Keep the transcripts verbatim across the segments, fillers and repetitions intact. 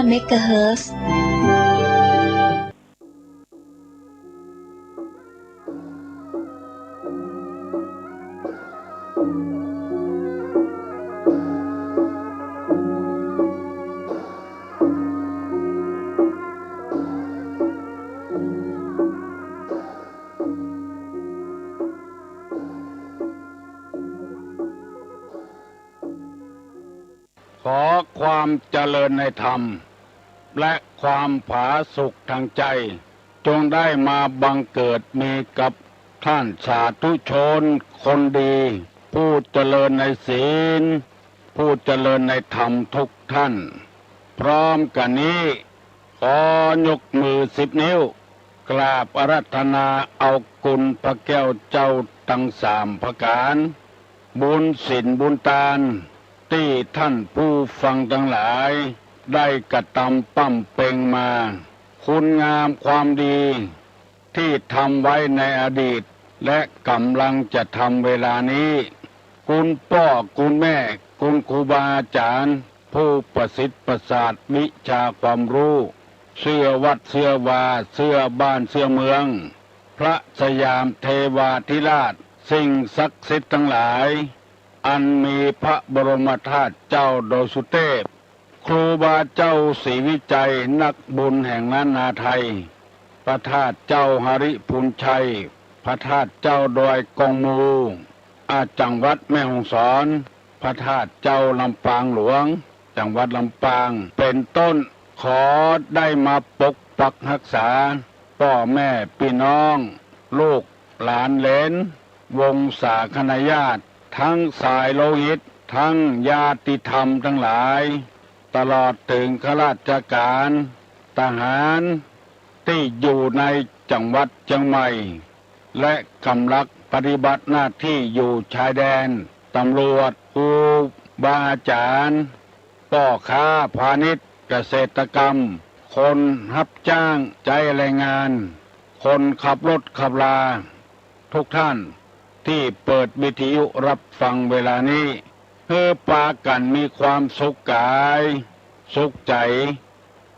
เมกะเฮิรตซ์ ขอความเจริญในธรรม และความผาสุกทางใจ จงได้มาบังเกิดมีกับท่านสาธุชนคนดี ผู้เจริญในศีล ผู้เจริญในธรรมทุกท่าน พร้อมกั๋นนี้ ขอยกมือสิบนิ้ว กราบอาราธนาเอาคุณพระแก้วเจ้าตังสามประก๋าน บุญศีลบุญตาน ตี้ท่านผู้ฟังตังหลาย ได้กระตำปำเป็งมา คุณงามความดี ตี้ทำไว้ในอดีต และก่ำลังจะทำเวลานี้ คุณป้อคุณแม่ คุณครูบาอาจ๋ารย์ ผู้ประสิทธิ์ประสาทวิชาความฮู้ เสื้อวัดเสื้อวา เสื้อบ้านเสื้อเมือง พระสยามเทวาธิราช สิ่งศักดิ์สิทธิ์ตังหลาย อันมีพระบรมธาตุเจ้าดอยสุเตพ ครูบาเจ้าศรีวิชัย นักบุญแห่งล้านนาไทย พระธาตุเจ้าหริภุญชัย พระธาตุเจ้าดอยกองมู อา จังหวัดแม่ฮ่องสอน พระธาตุเจ้าลำปางหลวง จังหวัดลำปาง เป๋นต้น ขอได้มาปกปักฮักษา ป้อแม่ปี้น้อง ลูกหลานเหลน วงศาคณาญาติ ตึงสายโลหิต ตึงญาติธรรมตังหลาย ตลอดเถิงข้าราชก๋าน ทหาร ตี้อยู่ในจังหวัดเจียงใหม่ และก่ำลังปฏิบัติหน้าตี้อยู่ชายแดน ตำรวจ ครูบาอาจ๋ารย์ ป้อค้าพาณิชย์ เกษตรกรรม คนฮับจ้างใจ๊แรงงาน คนขับรถขับรา ทุกท่านตี้เปิดวิทยุฮับฟังเวลานี้ หื้อปากั๋นมีความสุขก๋าย สุขใจ๋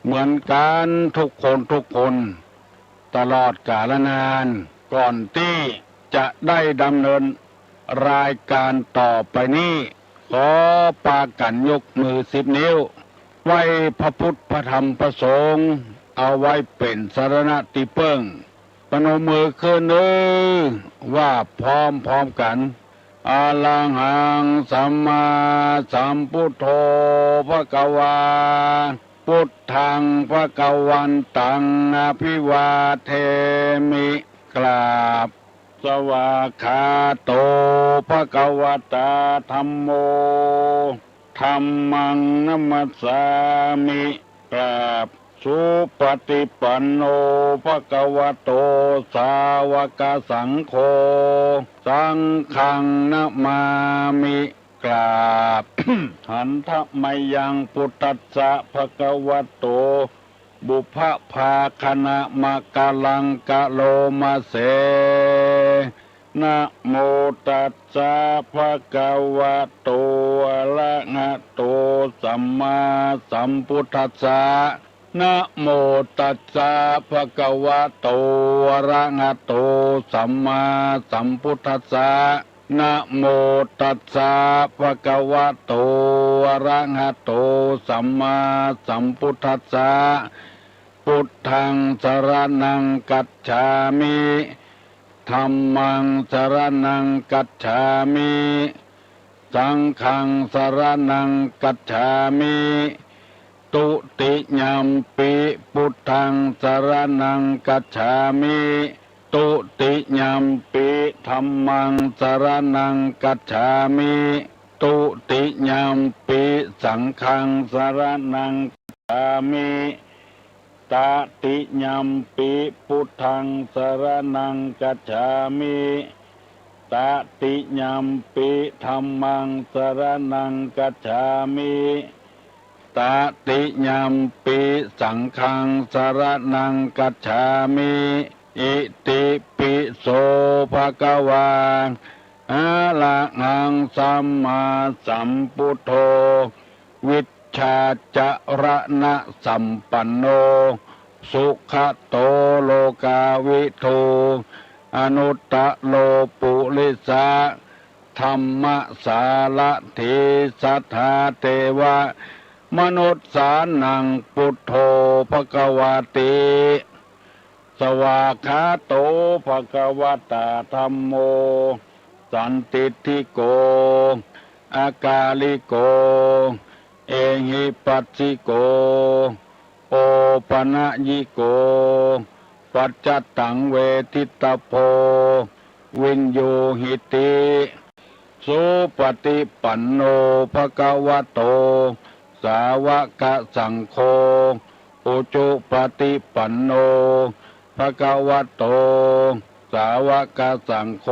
เหมือนกั๋นทุกคนทุกคน ตลอดกาลนาน ก่อนตี้จะได้ดำเนินรายก๋านต่อไปนี้ ขอปากั๋นยกมือสิบนิ้ว ไหว้พระพุทธพระธรรมพระสงฆ์ เอาไว้เป๋นสรณะตี้เปิ้ง ประนมมือขึ้นเน่อ ว่าพร้อมๆ กั๋น อะระหังสัมมาสัมพุทโธภะคะวา พุทธังภะคะวันตังอะภิวาเทมิ กราบ สวากขาโตภะคะวะตาธัมโม ธัมมังนะมัสสามิ กราบ สุปะฏิปันโนภะคะวะโตสาวกสังโฆ สังฆังนะมามิ กราบ หันทะมะยังพุทธัสสะภะคะวะโต ปุพพะภาคะนะมะกะลังกะโลมะเส นะโมตัสสะภะคะวะโต อะระหะโต สัมมาสัมพุทธัสสะ นะโมตัสสะภะคะวะโต อะระหะโต สัมมาสัมพุทธัสสะ นะโมตัสสะภะคะวะโต อะระหะโต สัมมาสัมพุทธัสสะ พุทธังสะระณังกัจฉามิ ธัมมังสะระณังกัจฉามิ สังฆังสะระณังกัจฉามิ ตุติยัมปิพุทธังสะระณังกัจฉามิ ตุติยัมปิธัมมังสะระณังกัจฉามิ ตุติยัมปิสังฆังสะระณังกัจฉามิ ตะติยัมปิพุทธังสะระณังกัจฉามิ ตะติยัมปิธัมมังสะระณังกัจฉามิ ตะติยัมปิสังฆังสะระณังกัจฉามิ อิติปิโสภะคะวา อะระหังสัมมาสัมพุทโธ วิช ชาจรณสัมปันโน สุขโตโลกาวิทู อนุตตโรปุริสะธัมมสารถี สัทธาเทวมนุสสานัง ปุทโธภะคะวาติ สวากขาโตภะคะวะตาธัมโม สันทิฏฐิโก อากาลิโก เอหิปัสสิโก โอปะนะยิโก ปัจจตังเวทิตาโพ วิญญูหิติ สุปฏิปันโนภะคะวะโต สาวกสังโฆ อุจุปฏิปันโนภะคะวะโต สาวกสังโฆ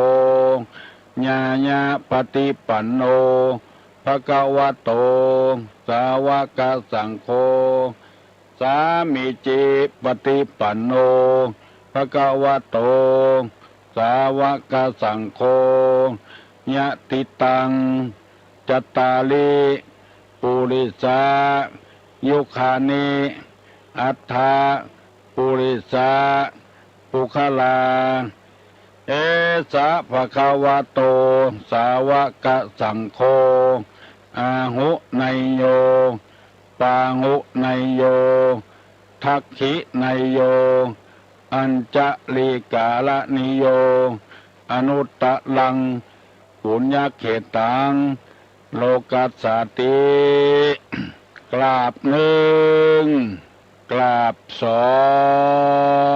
ญาญาปฏิปันโนภะคะวะโต สาวกสังโฆ สามีจิปฏิปันโนภะคะวะโต สาวกสังโฆ ยะถิตัง จัตตาริ ปุริสา ยุคานิ อัฏฐะ ปุริสา ปุคคลา เอสะภะคะวะโต สาวกสังโฆ อาหุเนยโย ปาหุเนยโย ทักขิเนยโย อัญชลีการณีโย อนุตตรัง ปุญญเขตตัง โลกัสสาติ กราบหนึ่ง กราบสอ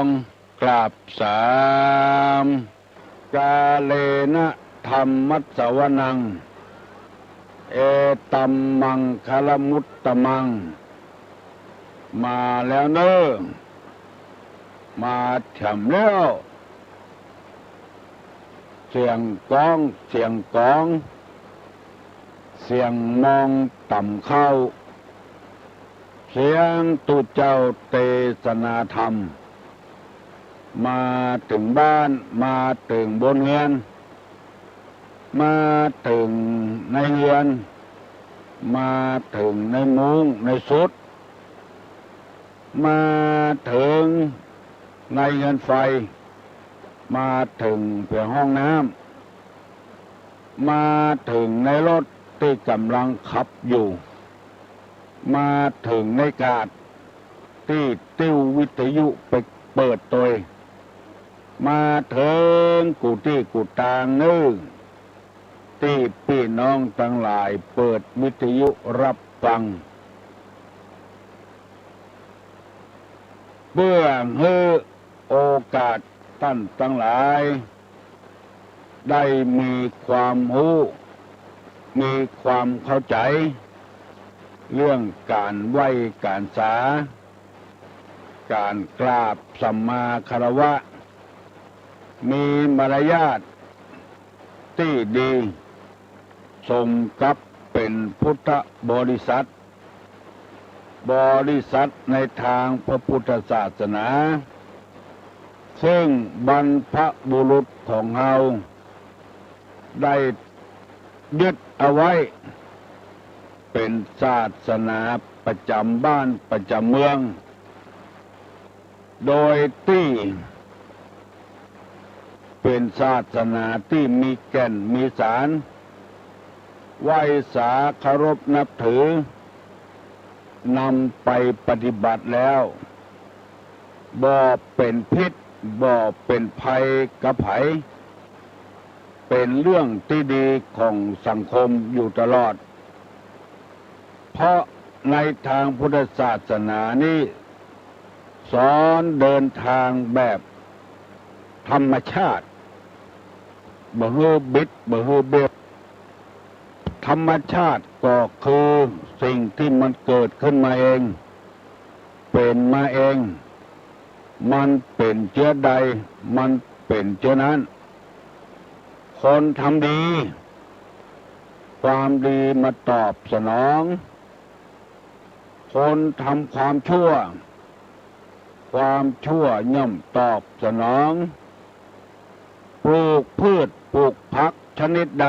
ง กราบสาม กาเลนะธัมมัสสวนัง เอตัมมังคลมุตตมัง มาแล้วเน่อ มาแถมแล้ว เสียงกลอง เสียงกลอง เสียงมองต่ำเข้า เสียงตุ๊เจ้าเตสนาธรรม มาเถิงบ้าน มาเถิงบนเฮือน มาเถิงในเฮือน มาเถิงในมุ้งในสุด มาเถิงในเฮือนไฟ มาเถิงแผงห้องน้ำ มาเถิงในรถตี้ก่ำลังขับอยู่ มาเถิงในกาดตี้ติ้ววิทยุไปเปิดตวย มาเถิงกู้ตี้กู้ตางเน่อ ตี้ปี้น้องตังหลายเปิดวิทยุฮับฟัง เปื้อหื้อโอกาสต้านตังหลาย ได้มีความฮู้ มีความเข้าใจ๋ เรื่องก๋านไหว้ก๋านสา ก๋านกราบสัมมาคารวะ มีมารยาทตี้ดี สมกับเป๋นพุทธบริษัท บริษัทในตางพระพุทธศาสนา ซึ่งบรรพบุรุษของเฮาได้ยึดเอาไว้ เป๋นศาสนาประจ๋ำบ้านประจ๋ำเมือง โดยตี้เป๋นศาสนาตี้มีแก่นมีสาร ไหว้สาเคารพนับถือ นำไปปฏิบัติแล้ว บ่เป๋นพิษ บ่เป๋นภัยกับใผ เป๋นเรื่องตี้ดีของสังคมอยู่ตลอด เพราะในตางพุทธศาสนานี้ สอนเดินตางแบบธรรมชาติ บ่หื้อบิด บ่หื้อเบียด ธรรมชาติก็คือสิ่งตี้มันเกิดขึ้นมาเอง เป๋นมาเอง มันเป๋นเจื้อใด มันเป๋นเจื้อนั้น คนทำดี ความดีมาตอบสนอง คนทำความชั่ว ความชั่วย่อมตอบสนอง ปลูกพืชปลูกผักชนิดใด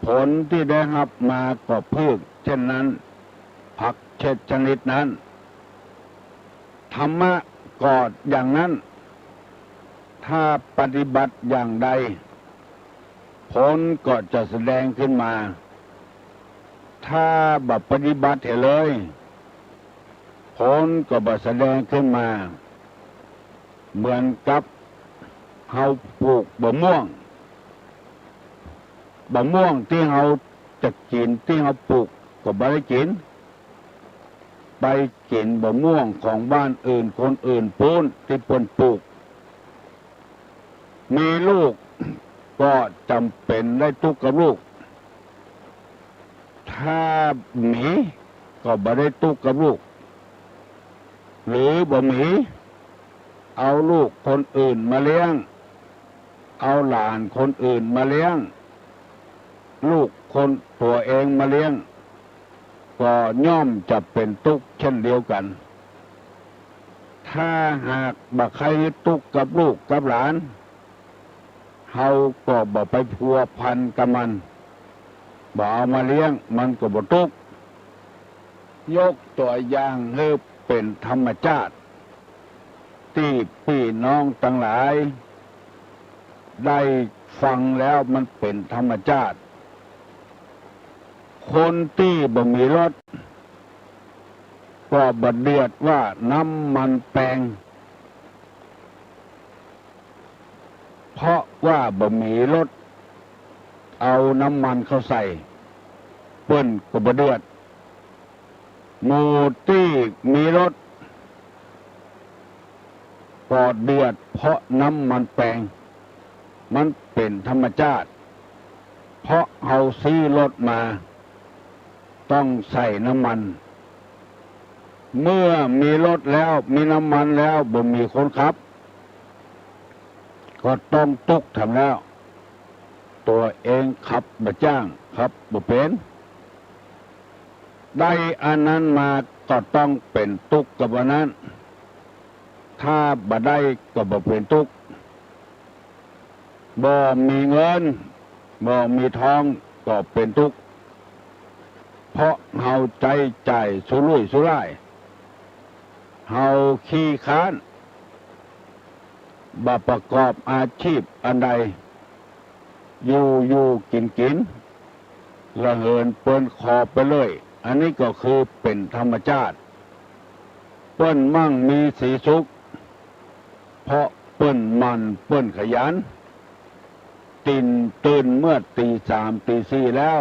ผลตี้ได้ฮับมาก็เปื้อเช่นนั้น ผักเจ็ดชนิดนั้น ธรรมะก็อย่างนั้น ถ้าปฏิบัติอย่างใด ผลก็จะแสดงขึ้นมา ถ้าบ่ปฏิบัติเหียเลย ผลก็บ่แสดงขึ้นมา เหมือนกับเฮาปลูกบ่าม่วง บ่าม่วงตี้เฮาจะกิ๋น ตี้เฮาปลูกก็บ่ได้กิ๋น ไปกิ๋นบ่าม่วงของบ้านอื่น คนอื่นปู๊นตี้เปิ้นปลูก มีลูกก็จ๋ำเป๋นได้ตุ๊กข์กับลูก ถ้ามีก็บ่ได้ตุ๊กข์กับลูก หรือบ่มี เอาลูกคนอื่นมาเลี้ยง เอาหลานคนอื่นมาเลี้ยง ลูกคนตั๋วเองมาเลี้ยง ก็ย่อมจะเป๋นตุ๊กข์เช่นเดียวกั๋น ถ้าหากบ่ใค่หื้อตุ๊กข์กับลูกกับหลาน เฮาก็บ่ไปพัวพันกับมัน บ่เอามาเลี้ยง มันก็บ่ตุ๊กข์ ยกตั๋วอย่างหื้อเป๋นธรรมชาติ ตี้ปี้น้องตังหลายได้ฟังแล้ว มันเป๋นธรรมชาติ คนตี้บ่มีรถ ก็บ่เดือดว่าน้ำมันแปง เพราะว่าบ่มีรถเอาน้ำมันเข้าใส่ เปิ้นก็บ่เดือด หมู่ตี้มีรถ ก็เดือดเพราะน้ำมันแปง มันเป๋นธรรมชาติ เพราะเฮาซื้อรถมา ต้องใส่น้ำมัน เมื่อมีรถแล้ว มีน้ำมันแล้ว บ่มีคนขับ ก็ต้องตุ๊กข์แถมแล้ว ตั๋วเองขับบ่จ้าง ขับบ่เป๋น ได้อันนั้นมาก็ต้องเป๋นตุ๊กข์กับอันนั้น ถ้าบ่ได้ก็บ่เป๋นตุ๊กข์ บ่มีเงิน บ่มีทองก็เป๋นตุ๊กข์ เพราะเฮาใจ๊จ่ายสุรุ่ยสุร่าย เฮาขี้คร้าน บ่ประกอบอาชีพอันใด อยู่ๆ กิ๋นๆ ละเหินเปินขอไปเรื่อย อันนี้ก็คือเป๋นธรรมชาติ เปิ้นมั่งมีสีสุข เพราะเปิ้นหมั่นเปิ้นขยัน ตื่น ตื่นเมื่อตีสามตีสี่แล้ว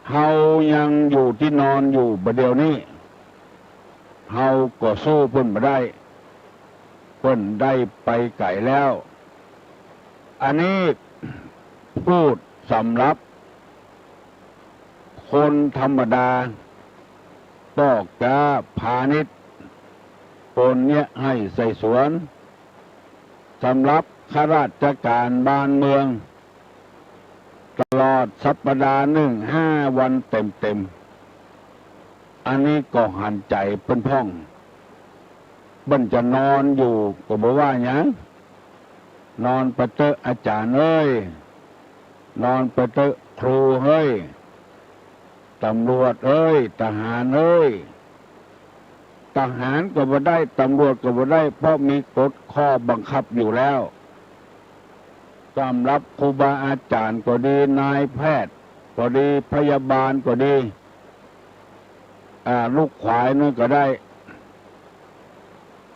เฮายังอยู่ตี้นอนอยู่บ่าเดี่ยวนี้ เฮาก็สู้เปิ้นบ่ได้ เปิ้นได้ไปไก๋แล้ว อันนี้พูดสำหรับคนธรรมดา ป้อก๊าพาณิชย์ คนเยียะไฮ่ใส่สวน สำหรับข้าราชก๋านบ้านเมือง ตลอดสัปดาห์นึ่งห้าวันเต๋มๆ อันนี้ก็หันใจ๋เปิ้นพ่อง เปิ้นจะนอนอยู่ก็บ่ว่าหยัง นอนไปเต๊อะอาจ๋ารย์เอ้ย นอนไปเต๊อะครูเฮ้ย ต๋ำรวจเอ้ย ทหารเอ้ย ทหารก็บ่ได้ ต๋ำรวจก็บ่ได้ เพราะมีกฎข้อบังคับอยู่แล้ว สำหรับครูบาอาจ๋ารย์ก็ดี นายแพทย์ก็ดี พยาบาลก็ดี อ่า ลูกขวายนั่นก็ได้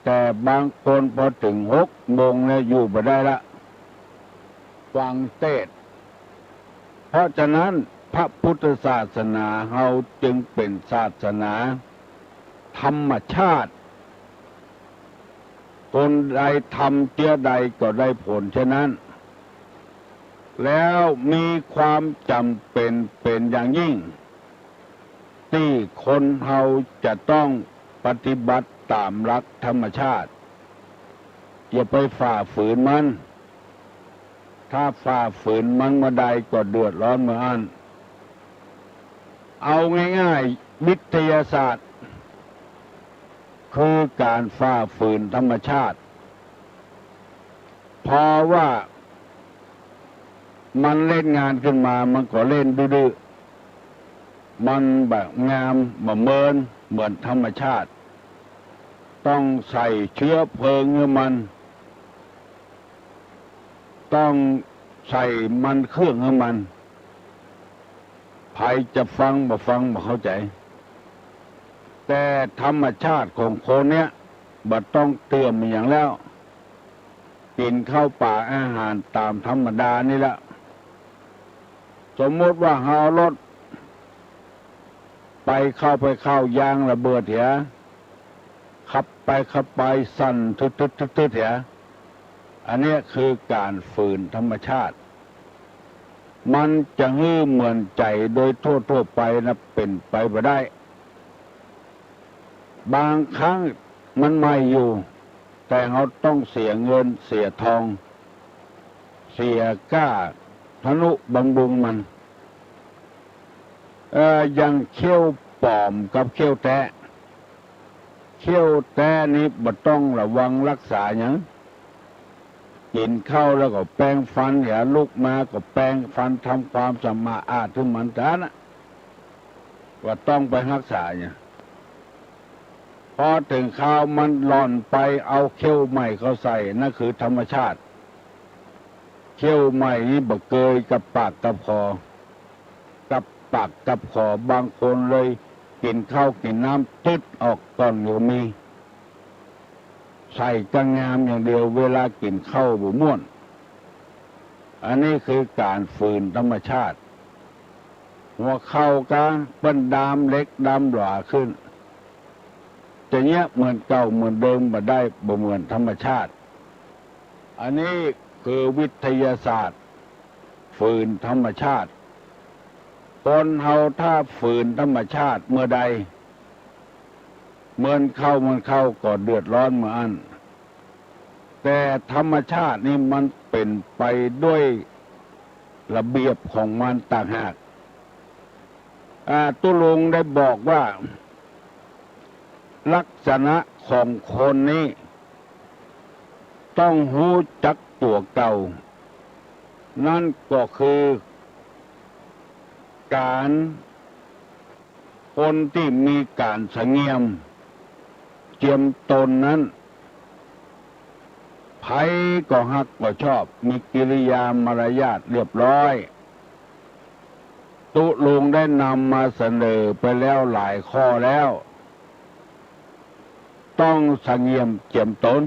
แต่บางคนพอเถิงหกโมงแล้วอยู่บ่ได้ละ ฟังเตสน์ เพราะฉะนั้นพระพุทธศาสนาเฮาจึงเป๋นศาสนาธรรมชาติ คนใดทำเจื้อใดก็ได้ผลเช่นนั้น แล้วมีความจ๋ำเป๋นเป๋นอย่างยิ่ง ตี้คนเฮาจะต้องปฏิบัติต๋ามหลักธรรมชาติ อย่าไปฝ่าฝืนมัน ถ้าฝ่าฝืนมันเมื่อใดก็เดือดร้อนเมื่ออั้น เอาง่ายๆ วิทยาศาสตร์ คือก๋านฝ่าฝืนธรรมชาติ เพราะว่ามันเล่นงานขึ้นมา มันก็เล่นดื้อ มันบ่งามบ่เมินเหมือนธรรมชาติ ต้องใส่เชื้อเพลิงหื้อมัน ต้องใส่มันเครื่องหื้อมัน ใผจะฟังบ่ฟังบ่เข้าใจ๋ แต่ธรรมชาติของคนเนี้ยบ่ต้องเตื้อมอะหยังแล้ว กิ๋นข้าวป๋าอาหารต๋ามธรรมดานี่แหละ สมมุติว่าเฮาเอารถไปเข้าไปเข้า ยางระเบิดเหีย ขับไปขับไปสั่นตึดๆๆๆ เหีย อันเนี้ยคือก๋านฝืนธรรมชาติ มันจะหื้อเหมือนใจ๋โดยทั่วๆ ไปนะ เป๋นไปบ่ได้ บางครั้งมันใหม่อยู่ แต่เฮาต้องเสียเงินเสียทอง เสียก้าทะนุบำรุงมัน เอ่อ อย่างเขี้ยวป๋อมกับเขี้ยวแต๊ เขี้ยวแต๊นี่บ่ต้องระวังฮักษาหยัง กิ๋นข้าวแล้วก็แปรงฟันเหีย ลุกมาก็แปรงฟัน ทำความสะอาดหื้อมันเต้านั้นนะ บ่ต้องไปฮักษาหยัง พอเถิงคราวมันหล่อนไปเอาเขี้ยวใหม่เข้าใส่ นั่นคือธรรมชาติ เขี้ยวใหม่นี่บ่เกยกับปากกับคอ กับปากกับคอ บางคนเลยกิ๋นข้าวกิ๋นน้ำตึ๊ดออกก่อนก็มี ใส่ก้างามอย่างเดียว เวลากิ๋นข้าวบ่ม่วน อันนี้คือก๋านฝืนธรรมชาติ หัวเข่ากาเปิ้นดามเหล็กดามหลาขึ้น จะเยียะเหมือนเก่าเหมือนเดิมบ่ได้ บ่เหมือนธรรมชาติ อันนี้คือวิทยาศาสตร์ ฝืนธรรมชาติ คนเฮาถ้าฝืนธรรมชาติเมื่อใด เหมือนเข้าเหมือนเข้าก็เดือดร้อนเมื่ออั้น แต่ธรรมชาตินี่มันเป๋นไปด้วยระเบียบของมันต่างหาก อ่า ตุ๊ลุงได้บอกว่า ลักษณะของคนนี้ต้องฮู้จักตั๋วเก่า นั่นก็คือก๋าน คนตี้มีก๋านสะเงียมเจียมตนนั้น ใผก็ฮักก็ชอบ มีกิริยามารยาทเรียบร้อย ตุ๊ลุงได้นำมาเสนอไปแล้วหลายข้อแล้ว ต้องสะเงียมเจียมตน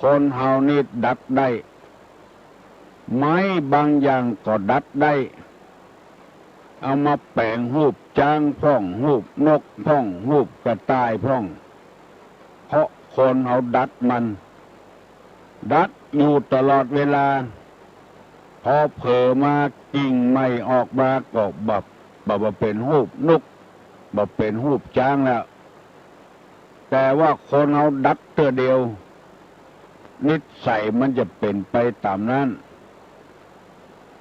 คนเฮานี่ดัดได้ ไม้บางอย่างก็ดัดได้ เอามาแป๋งฮูปจ๊างพ่อง ฮูปนกพ่อง ฮูปกระต่ายพ่อง เพราะคนเฮาดัดมัน ดัดอยู่ตลอดเวลา พอเผลอมากิ่งใหม่ออกมาก็บ่ บ่ บ่เป๋นฮูปนก บ่เป๋นฮูปจ๊างแล้ว แต่ว่าคนเฮาดัดเตื้อเดียว นิสัยมันจะเป๋นไปต๋ามนั้น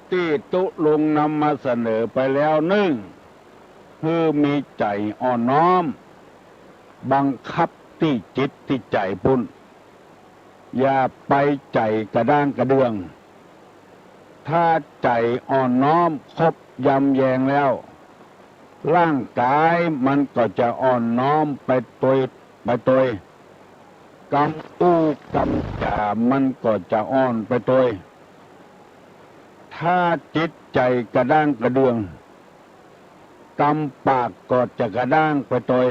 ตี้ตุ๊ลุงนำมาเสนอไปแล้วนึ่ง หื้อมีใจ๋อ่อนน้อม บังคับตี้จิตตี้ใจ๋ปุ้น อย่าไปใจ๋กระด้างกระเดื่อง ถ้าใจ๋อ่อนน้อมคบยำแยงแล้ว ร่างก๋ายมันก็จะอ่อนน้อมไปตวย ไปตวย กำอู้กำจ๋ามันก็จะอ่อนไปตวย ถ้าจิตใจ๋กระด้างกระเดื่อง กำปากก็จะกระด้างไปตวย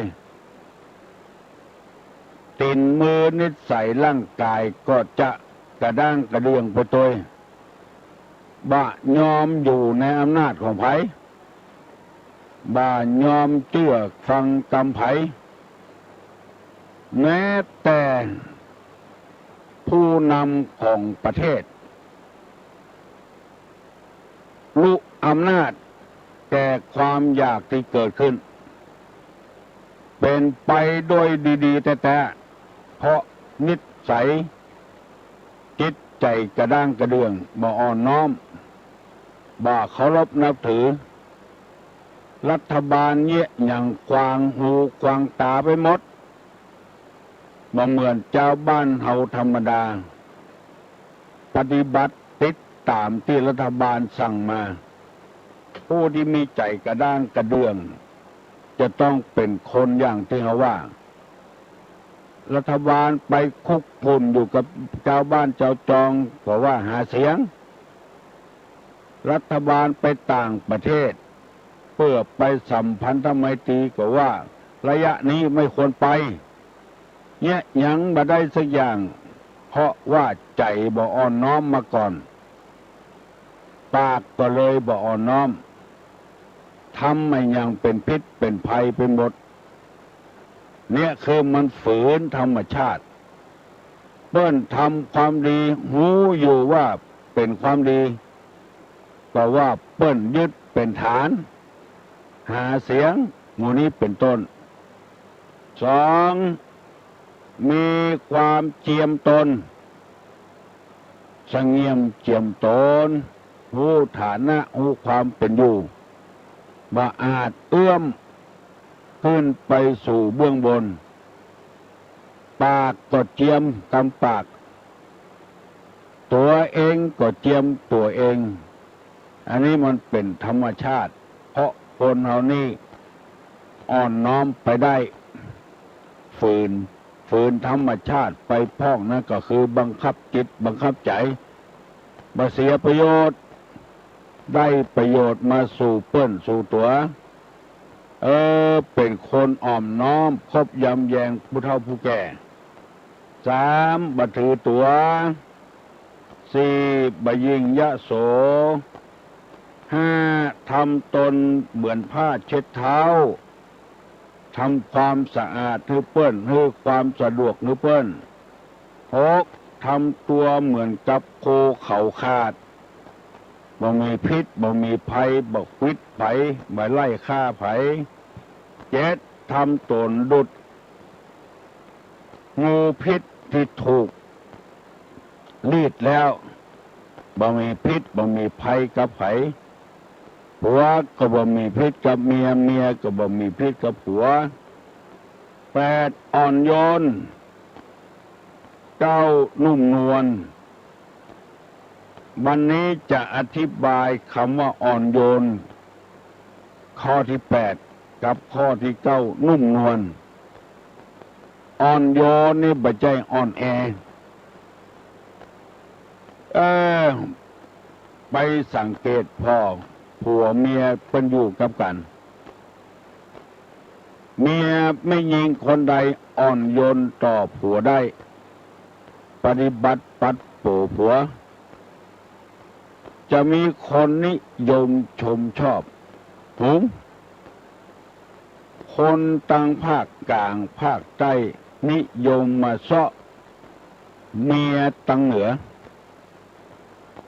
ตี๋นมือนิสัยร่างก๋ายก็จะกระด้างกระเดื่องไปตวย บ่ยอมอยู่ในอำนาจของใผ บ่ยอมเจื้อฟังกำใผ แม้แต่ผู้นำของประเทศ ลุอำนาจแก่ความอยากตี้เกิดขึ้น เป๋นไปด้วยดีๆ แต๊ๆ เพราะนิสัยจิตใจ๋กระด้างกระเดื่อง บ่อ่อนน้อม บ่เคารพนับถือ รัฐบาลเยียะหยังขวางหูขวางต๋าไปหมด บ่เหมือนจาวบ้านเฮาธรรมดา ปฏิบัติติดต๋ามตี้รัฐบาลสั่งมา ผู้ตี้มีใจ๋กระด้างกระเดื่อง จะต้องเป๋นคนอย่างตี้เฮาว่า รัฐบาลไปคลุกคลุ่นอยู่กับจาวบ้านจาวจอง ก็ว่าหาเสียง รัฐบาลไปต่างประเทศ เปื้อไปสัมพันธไมตรี ก็ว่าระยะนี้ไม่ควรไป เยียะหยังบ่ได้สักอย่าง เพราะว่าใจ๋บ่อ่อนน้อมมาก่อน ปากก็เลยบ่อ่อนน้อม ทำอะหยังเป๋นพิษเป๋นภัยไปหมด เนี่ยคือมันฝืนธรรมชาติ เปิ้นทำความดี ฮู้อยู่ว่าเป๋นความดี ก็ว่าเปิ้นยึดเป๋นฐาน หาเสียง หมู่นี้เป๋นต้น สอง มีความเจียมตน สะเงี่ยมเจียมตน ฮู้ฐานะ ฮู้ความเป๋นอยู่ บ่อาจเอื้อมขึ้นไปสู่เบื้องบน ปากก็เจียมกำปาก ตั๋วเองก็เจียมตั๋วเอง อันนี้มันเป๋นธรรมชาติ เพราะคนเฮานี่อ่อนน้อมไปได้ ฝืน ฝืนธรรมชาติไปพ่อง นั่นก็คือบังคับจิตบังคับใจ๋ บ่เสียประโยชน์ ได้ประโยชน์มาสู่เปิ้นสู่ตั๋ว เออ เป๋นคนอ่อมน้อม คบยำแยงผู้เฒ่าผู้แก่ สาม บ่ถือตั๋ว สี่ บ่ยิ่งยโส ห้า ทำตนเหมือนผ้าเช็ดเท้า ทำความสะอาดหื้อเปิ้น หื้อความสะดวกหื้อเปิ้น หก ทำตั๋วเหมือนกับโคเขาขาด บ่มีพิษ บ่มีภัย บ่ขวิดใผ บ่ไล่ฆ่าใผ เจ็ด ทำตนดุจ งูพิษตี้ถูกลีดแล้ว บ่มีพิษ บ่มีภัยกับใผ ผัวก็บ่มีพิษกับเมีย เมียก็บ่มีพิษกับผัว แปด อ่อนโยน เก้า นุ่มนวล วันนี้จะอธิบายกำว่าอ่อนโยน ข้อตี้แปด กับข้อตี้เก้า นุ่มนวล อ่อนโยนนี่บ่ใจ้อ่อนแอ เออ ไปสังเกตผ่อ ผัวเมียเปิ้นอยู่กับกั๋น เมียแม่ญิงคนใดอ่อนโยนต่อผัวได้ ปฏิบัติปัดโป๋ผัว จะมีคนนิยมชมชอบ หุง คนตังภาคก๋างภาคใต้นิยมมาเซาะเมียตังเหนือ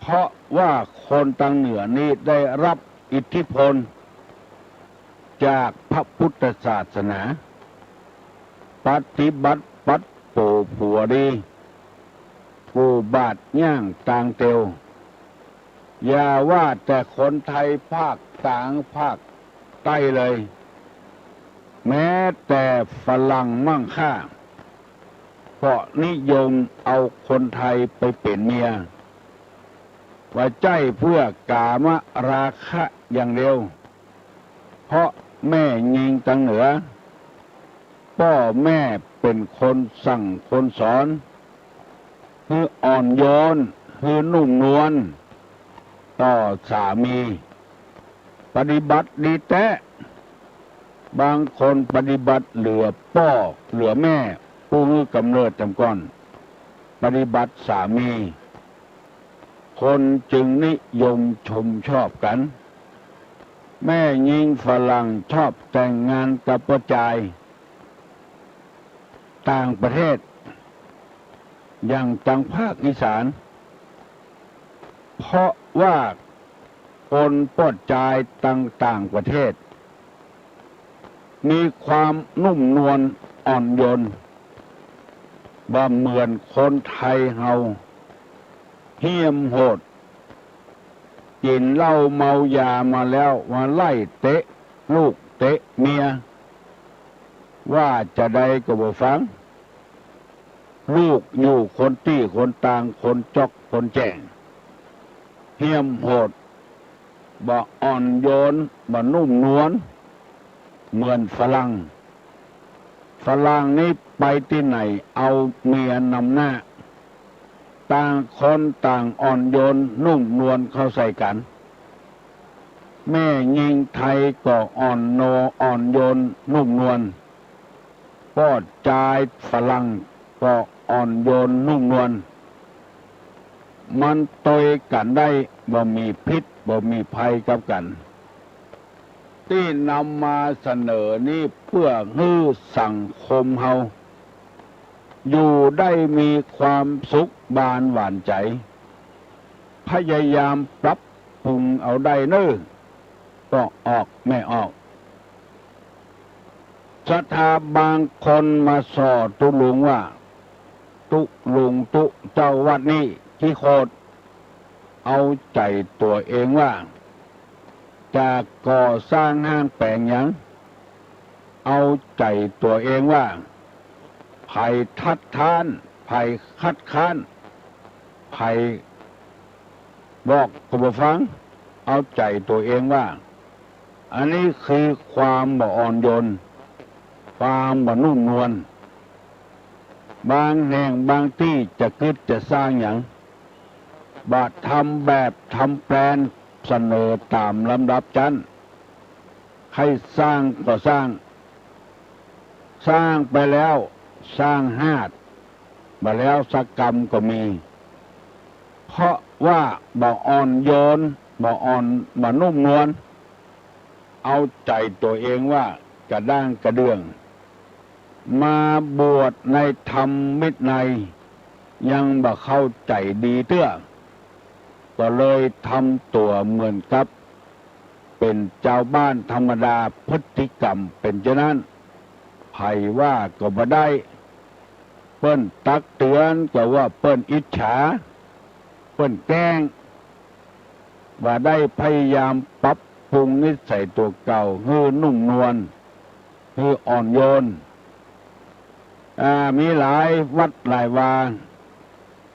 เพราะว่าคนตังเหนือนี้ได้ฮับอิทธิพลจากพระพุทธศาสนา ปฏิบัติปัดโป๋ผัวดี กู้บาตรย่างตางเตียว อย่าว่าแต่คนไทยภาคก๋างภาคใต้เลย แม้แต่ฝรั่งมั่งค่า ก็นิยมเอาคนไทยไปเป๋นเมีย บ่ใจ้เปื้อกามราคะอย่างเดียว เพราะแม่ญิงตังเหนือ ป้อแม่เป๋นคนสั่งคนสอน หื้ออ่อนโยน หื้อนุ่มนวล ต่อสามี ปฏิบัติดีแต๊ บางคนปฏิบัติเหลือป้อเหลือแม่ ผู้หื้อกำเนิดแจ่มก่อน ปฏิบัติสามี คนจึงนิยมชมชอบกั๋น แม่ญิงฝรั่งชอบแต่งงานกับป้อจาย ต่างประเทศ อย่างตังภาคอีสาน เพราะว่าคนป้อจายตังต่างประเทศ มีความนุ่มนวลอ่อนโยน บ่เหมือนคนไทยเฮา เหี้ยมโหด กิ๋นเหล้าเมายามาแล้ว มาไล่เตะลูกเตะเมีย ว่าจาใดก็บ่ฟัง ลูกอยู่คนตี้คนตาง คนจ๊อกคนแจ้ง เหี้ยมโหด บ่อ่อนโยน บ่นุ่มนวล เหมือนฝรั่ง ฝรั่งนี่ไปตี้ไหนเอาเมียนำหน้า ต่างคนต่างอ่อนโยนนุ่มนวลเข้าใส่กั๋น แม่ญิงไทยก็อ่อนโน อ่อนโยนนุ่มนวล ป้อจายฝรั่งก็อ่อนโยนนุ่มนวล มันตวยกั๋นได้ บ่มีพิษ บ่มีภัยกับกั๋น ตี้นำมาเสนอนี้เปื้อหื้อสังคมเฮา อยู่ได้มีความสุขบานหวานใจ๋ พยายามปรับปรุงเอาได้เน่อ ป้อออกแม่ออก ศรัทธาบางคนมาส่อตุ๊ลุงว่า ตุ๊ลุงตุ๊เจ้าวัดนี้ขี้โขด เอาใจ๋ตั๋วเองว่า จะก่อสร้างห้างแป๋งหยัง เอาใจ๋ตั๋วเองว่า ใผคัดค้าน ใผคัดค้าน ใผบอกก็บ่ฟัง เอาใจ๋ตั๋วเองว่า อันนี้คือความบ่อ่อนโยน ความบ่นุ่มนวล บางแห่งบางตี้จะกึ๊ดจะสร้างหยัง บ่ทำแบบทำแปลนเสนอต๋ามลำดับจั้น ใค่สร้างก็สร้าง สร้างไปแล้วสร้างฮาด บ่แล้วสักกำก็มี เพราะว่าบ่อ่อนโยน บ่อ่อน บ่นุ่มนวล เอาใจ๋ตั๋วเองว่ากระด้างกระเดื่อง มาบวชในธรรมวินัยยังบ่เข้าใจ๋ดีเตื้อ ก็เลยทำตั๋วเหมือนกับเป๋นจาวบ้านธรรมดา พฤติกรรมเป๋นจานั้น ใผว่าก็บ่ได้ เปิ้นตักเตือนก็ว่าเปิ้นอิจฉา เปิ้นแกล้ง บ่ได้พยายามปรับปรุงนิสัยตั๋วเก่าหื้อนุ่มนวล หื้ออ่อนโยน อ่า มีหลายวัดหลายวา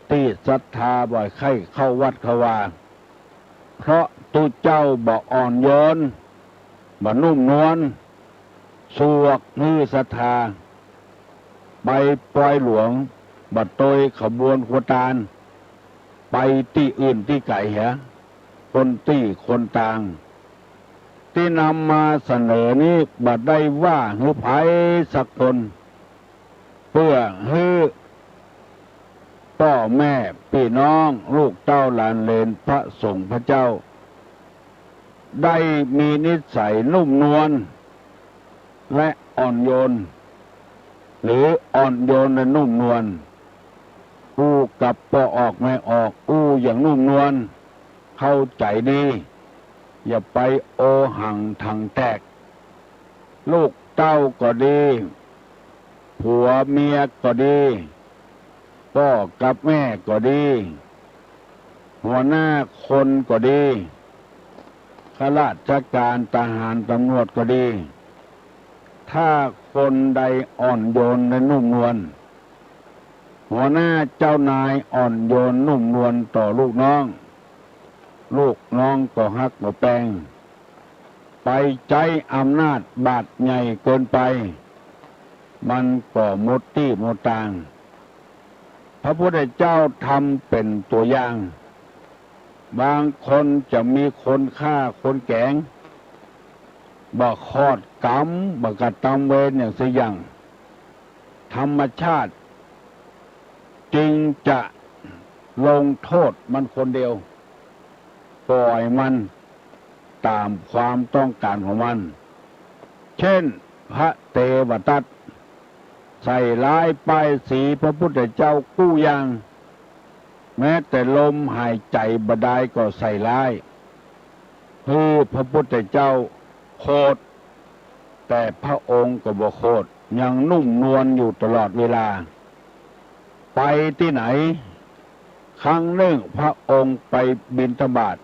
ตี้ศรัทธาบ่ใค่เข้าวัดเข้าวา เพราะตุ๊เจ้าบ่อ่อนโยน บ่นุ่มนวล สวกหื้อศรัทธา ไปปอยหลวง บ่ตวยขบวนครัวตาน ไปตี้อื่นตี้ไก๋เหีย คนตี้คนตาง ตี้นำมาเสนอนี้บ่ได้ว่าหื้อใผสักคน เปื้อหื้อป้อแม่ปี้น้องลูกเต้าหลานเหลนพระสงฆ์พระเจ้า ได้มีนิสัยนุ่มนวลและอ่อนโยน หรืออ่อนโยนและนุ่มนวล อู้กับป้อออกแม่ออก อู้อย่างนุ่มนวล เข้าใจ๋ดี อย่าไปโอหังถังแตก ลูกเต้าก็ดี ผัวเมียก็ดี ป้อกับแม่ก็ดี หัวหน้าคนก็ดี ข้าราชการทหารตำรวจก็ดี ถ้าคนใดอ่อนโยนและนุ่มนวล หัวหน้าเจ้านายอ่อนโยนนุ่มนวลต่อลูกน้อง ลูกน้องก็ฮักก็แปง ไปใจ๊อำนาจบาดใหญ่เกินไป มันก็หมดตี้หมดตาง พระพุทธเจ้าทำเป๋นตั๋วอย่าง บางคนจะมีคนฆ่าคนแก๋ง บ่ขอดกรรม บ่กระตำเวรอย่างสักอย่าง ธรรมชาติจึงจะลงโทษมันคนเดียว ปล่อยมันต๋ามความต้องก๋านของมัน เช่น พระเตวทัตใส่ร้ายป้ายสีพระพุทธเจ้ากู้อย่าง แม้แต่ลมหายใจ๋บ่ดายก็ใส่ร้าย หื้อพระพุทธเจ้าโขด แต่พระองค์ก็บ่โขด ยังนุ่มนวลอยู่ตลอดเวลา ไปตี้ไหน ครั้งนึ่งพระองค์ไปบิณฑบาต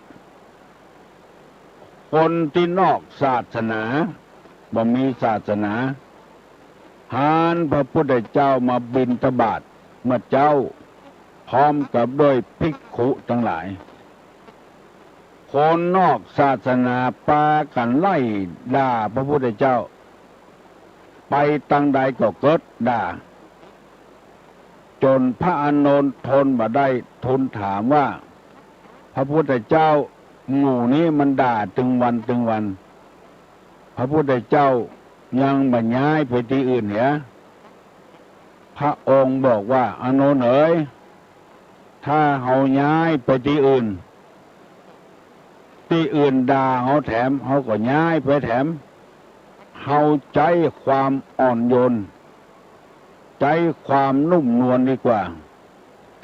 คนตี้นอกศาสนา บ่มีศาสนา หันพระพุทธเจ้ามาบิณฑบาตเมื่อเจ๊า พร้อมกับด้วยภิกขุตังหลาย คนนอกศาสนาปากั๋นไล่ด่าพระพุทธเจ้า ไปตางใดก็เกิดด่า จ๋นพระอานนท์ทนบ่ได้ ทูลถามว่า พระพุทธเจ้า หมู่นี้มันด่าตึงวันตึงวัน พระพุทธเจ้ายังบ่ย้ายไปตี้อื่นเหีย พระองค์บอกว่า อานนท์เอ๋ย ถ้าเฮาย้ายไปตี้อื่น ตี้อื่นด่าเฮาแถม เฮาก็ย้ายไปแถม เฮาใจ๊ความอ่อนโยน ใจ๊ความนุ่มนวลดีกว่า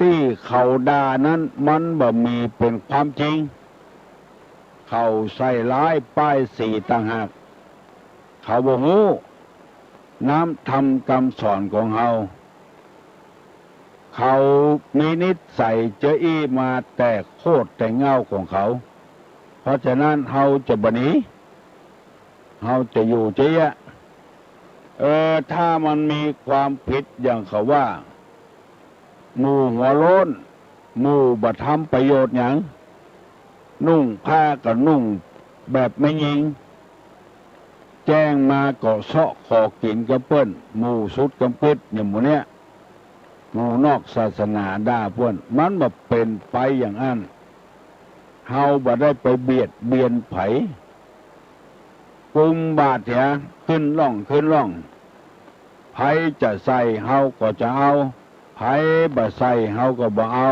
ตี้เขาด่านั้นมันบ่มีเป๋นความจริง เขาใส่ร้ายป้ายสีต่างหาก เขาบ่ฮู้น้ำธรรมกำสอนของเฮา เขามีนิสัยจะอี้มาแต่โคตรแต่เหง้าของเขา เพราะฉะนั้นเฮาจะบ่หนี เฮาจะอยู่เจ๊ยะ เออ ถ้ามันมีความผิดอย่างเขาว่า หมู่หัวโล้น หมู่บ่ทำประโยชน์หยัง นุ่งผ้าก็นุ่งแบบแม่ญิง แจ้งมาก็เซาะขอกิ๋นกับเปิ้น หมู่สุดกำกึ๊ดอย่างหมู่เนี้ย หมู่นอกศาสนาด่าเปิ้น มันบ่เป๋นไปอย่างอั้น เฮาบ่ได้ไปเบียดเบียนใผ กุมบาตรเหีย ขึ้นล่องขึ้นล่อง ใผจะใส่เฮาก็จะเอา ใผบ่ใส่เฮาก็บ่เอา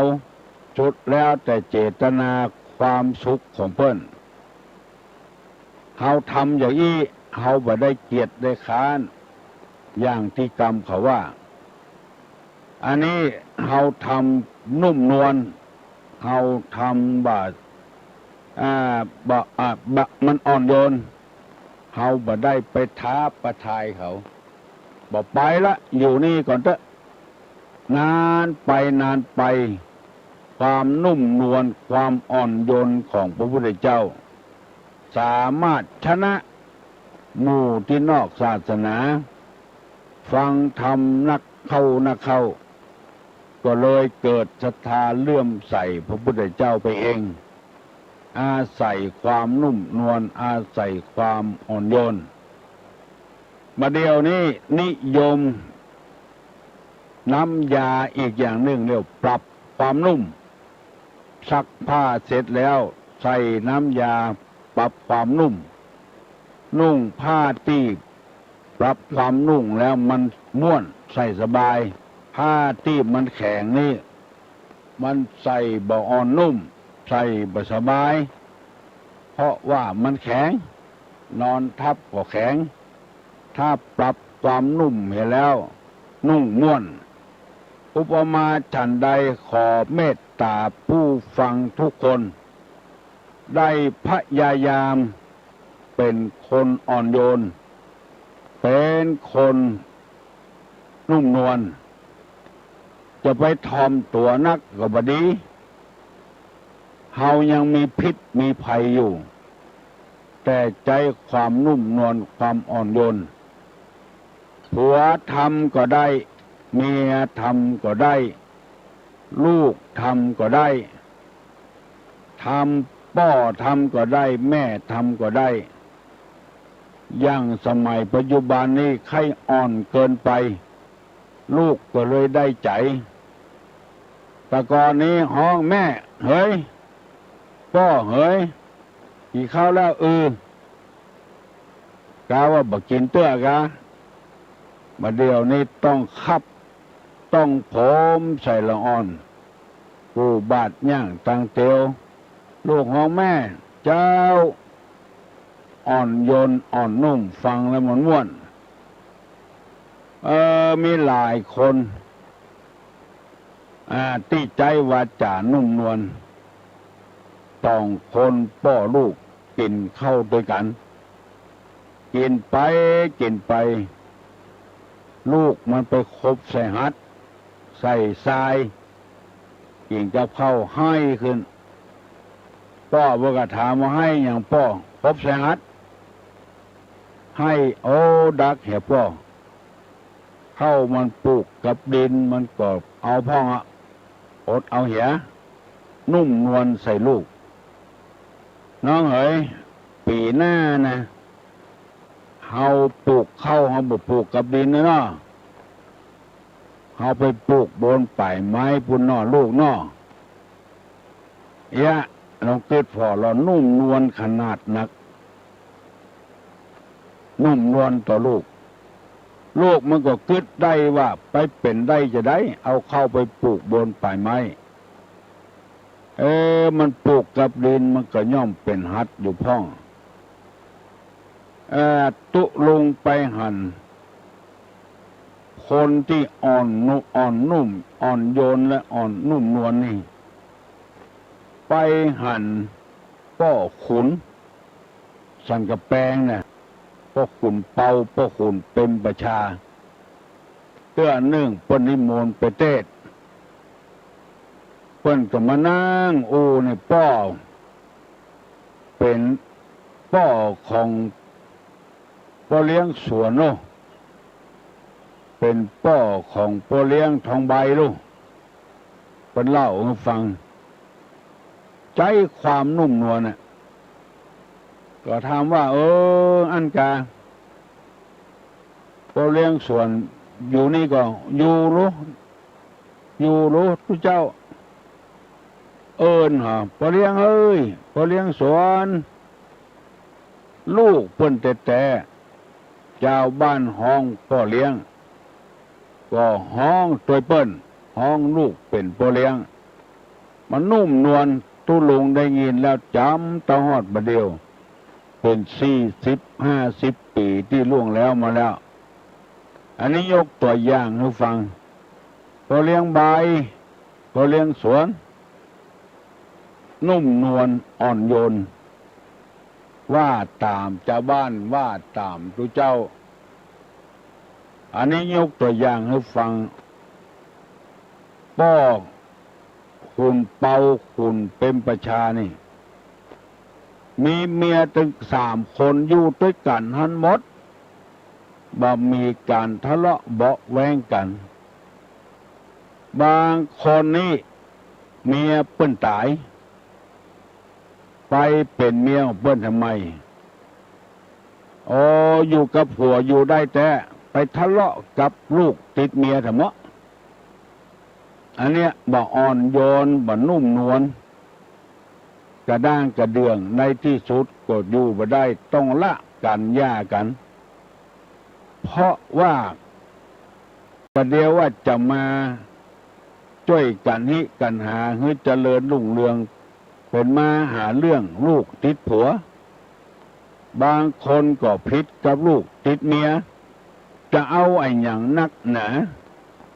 สุดแล้วแต่เจตนาความสุขของเปิ้น เฮาทำอย่างอี้ เฮาบ่ได้เกียจได้คร้าน อย่างตี้กำเขาว่า อันนี้เฮาทำนุ่มนวล เฮาทำบ่า อ่า บ่า อ่า บ่า มันอ่อนโยน เฮาบ่ได้ไปท้าประทายเขา บ่ไปละ อยู่นี่ก่อนเต๊อะ นานไปนานไป ความนุ่มนวล ความอ่อนโยนของพระพุทธเจ้า สามารถชนะหมู่ตี้นอกศาสนา ฟังธรรมนักเข้านักเข้า ก็เลยเกิดศรัทธาเลื่อมใสพระพุทธเจ้าไปเอง อาศัยความนุ่มนวล อาศัยความอ่อนโยน บ่าเดี่ยวนี้นิยมน้ำยาอีกอย่างนึ่ง เรียกปรับความนุ่ม ซักผ้าเสร็จแล้วใส่น้ำยาปรับความนุ่ม นุ่งผ้าตี้ปรับความนุ่มแล้วมันม่วน ใส่สบาย ผ้าตี้มันแข็งนี่ มันใส่บ่อ่อนนุ่ม ใส่บ่สบาย เพราะว่ามันแข็ง นอนทับก็แข็ง ถ้าปรับความนุ่มเหียแล้ว นุ่งม่วน อุปมาฉันใด ขอเมตต๋าผู้ฟังทุกคน ได้พยายามเป๋นคนอ่อนโยน เป๋นคนนุ่มนวล จะไปถ่อมตั๋วนักก็บ่ดี เฮายังมีพิษมีภัยอยู่ แต่ใจ๊ความนุ่มนวล ความอ่อนโยน ผัวทำก็ได้ เมียทำก็ได้ ลูกทำก็ได้ ทำ ป้อทำก็ได้ แม่ทำก็ได้ อย่างสมัยปัจจุบันนี้ใค่อ่อนเกินไป ลูกก็เลยได้ใจ๋ แต่ก่อนนี้ฮ้อง แม่เหย ป้อเหย กิ๋นข้าวแล้ว อือ กาว่าบ่กิ๋นเตื้อกา บ่าเดี่ยวนี้ต้องคับ ต้องโผมใส่ละอ่อน กู้บาตรย่างตังเตียว ลูกฮ้อง แม่ เจ้า อ่อนโยนอ่อนนุ่ม ฟังแล้วมันม่วน เออ มีหลายคน อ่า ตี้ใจ๊วาจ๋านุ่มนวล สองคนป้อลูกกิ๋นข้าวตวยกั๋น กิ๋นไปกิ๋นไป ลูกมันไปขบใส่หัด ใส่ซาย กิ๋นกับข้าวไห้ขึ้น ป้อเปิ้นก็ถามว่า ไห้หยังป้อ ขบใส่หัด ไห้ โอ้ ดักเหียป้อ ข้าวมันปลูกกับดิน มันก็เอาพ่องอะ อดเอาเหีย นุ่มนวลใส่ลูก น้องเหย ปี๋หน้านะ เฮาปลูกข้าว เฮาบ่ปลูกกับดินนะเนาะ เฮาไปปลูกบนป่ายไม้ปู้นเนาะลูกเนาะ เยียะ ลองกึ๊ดผ่อ ลอนุ่มนวลขนาดนัก นุ่มนวลต่อลูก ลูกมันก็กึ๊ดได้ว่าไปเป๋นได้จาใด เอาข้าวไปปลูกบนป่ายไม้ เออ มันปลูกกับดินมันก็ย่อมเป๋นหัดอยู่พ่อง เออ ตุ๊ลุงไปหัน คนตี้อ่อนนุ- อ่อนนุ่ม อ่อนโยนและอ่อนนุ่มนวลนี่ ไปหันป้อขุนสันก๋ำแปงน่ะ ป้อขุนเปา ป้อขุนเปรมประชา เตื้อนึ่งเปิ้นนิมนต์ไปเตสน์ เปิ้นก็มานั่งอู้ในป้อ เป๋นป้อของป้อเลี้ยงสวนโล เป๋นป้อของป้อเลี้ยงทองใบโล เปิ้นเล่าหื้อฟัง ใจ๊ความนุ่มนวลน่ะ ก็ถามว่า เออ อั้นกา ป้อเลี้ยงสวนอยู่นี่ก่อ อยู่โล อยู่โลตุ๊เจ้า เอิ้นหา ป้อเลี้ยงเอ้ย ป้อเลี้ยงสวน ลูกเปิ้นแต๊ๆ จาวบ้านฮ้องป้อเลี้ยง ก็ฮ้องตวยเปิ้น ฮ้องลูกเป๋นป้อเลี้ยง มันนุ่มนวล ตุ๊ลุงได้ยินแล้วจ๋ำเต้าฮอดบ่าเดี่ยว เป๋นสี่สิบห้าสิบปี๋ตี้ล่วงแล้วมาแล้ว อันนี้ยกตั๋วอย่างหื้อฟัง ป้อเลี้ยงใบ ป้อเลี้ยงสวน นุ่มนวลอ่อนโยน ว่าต๋ามจาวบ้าน ว่าต๋ามตุ๊เจ้า อันนี้ยกตั๋วอย่างหื้อฟัง ป้อขุนเปา ขุนเปรมประชานี่ มีเมียตึงสามคน อยู่ตวยกั๋นหั้นหมด บ่มีก๋านทะเลาะเบาะแว้งกั๋น บางคนนี่เมียเปิ้นต๋าย ไปเป๋นเมียของเปิ้นทำไม โอ้ อยู่กับผัวอยู่ได้แต๊ ไปทะเลาะกับลูกติดเมียทำเมาะ อันเนี้ยบ่อ่อนโยน บ่นุ่มนวล กระด้างกระเดื่อง ในตี้สุดก็อยู่บ่ได้ ต้องละกั๋น หย่ากั๋น เพราะว่า กระเดียวว่าจะมาจ้วยกั๋นฮิกั๋นหาหื้อเจริญรุ่งเรือง เป๋นมาหาเรื่องลูกติดผัว บางคนก็ผิดกับลูกติดเมีย จะเอาอะหยังนักหนา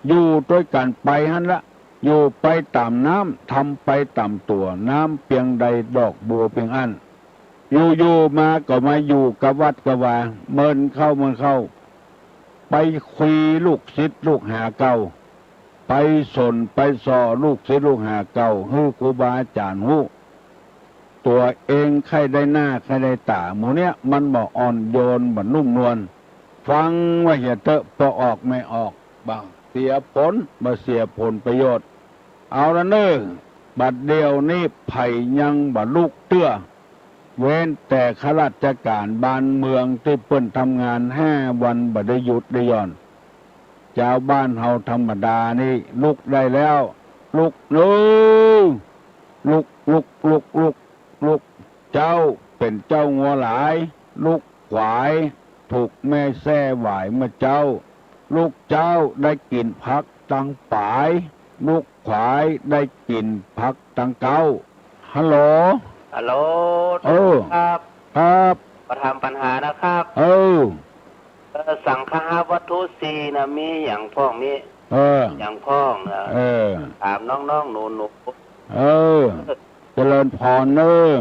อยู่ตวยกั๋นไปหั้นละ อยู่ไปต๋ามน้ำ ทำไปต๋ามตั๋ว น้ำเปียงใดดอกบัวเปียงอั้น อยู่ๆ มาก็มาอยู่กับวัดกับวา เมินเข้าเมินเข้า ไปคุยลูกศิษย์ลูกหาเก่า ไปสนไปส่อลูกศิษย์ลูกหาเก่า หื้อครูบาอาจ๋ารย์ฮู้ ตั๋วเองใค่ได้หน้าใค่ได้ต๋า หมู่เนี้ยมันบ่อ่อนโยน บ่นุ่มนวล ฟังไว้เหียเต๊อะ ปอออกไม่ออก บ่เสียผล บ่เสียผลประโยชน์ เอาละเน่อ บัดเดี่ยวนี้ใผยังบ่ลุกเตื้อ เว้นแต่ข้าราชก๋านบ้านเมืองตี้เปิ้นทำงานห้าวันบ่ได้หยุดได้หย่อน จาวบ้านเฮาธรรมดานี่ลุกได้แล้ว ลุกเน่อ ลุก ลุก ลุก ลุก ลุก เจ้าเป๋นเจ้างัวหลาย ลูกขวายถูกแม่แส้หวายเมื่อเจ๊า ลูกเจ๊าได้กิ๋นผักตังป๋าย ลูกขวายได้กิ๋นผักตังเก๊า ฮัลโหล ฮัลโหล เออ ครับ ครับ มาถามปัญหานะครับ เออ เอ่อ สังคหวัตถุสี่นะ มีหยังพ่อง มี เออ หยังพ่องนะ เออ ถามน้องๆ หนูๆ เออ เจริญพรเน่อ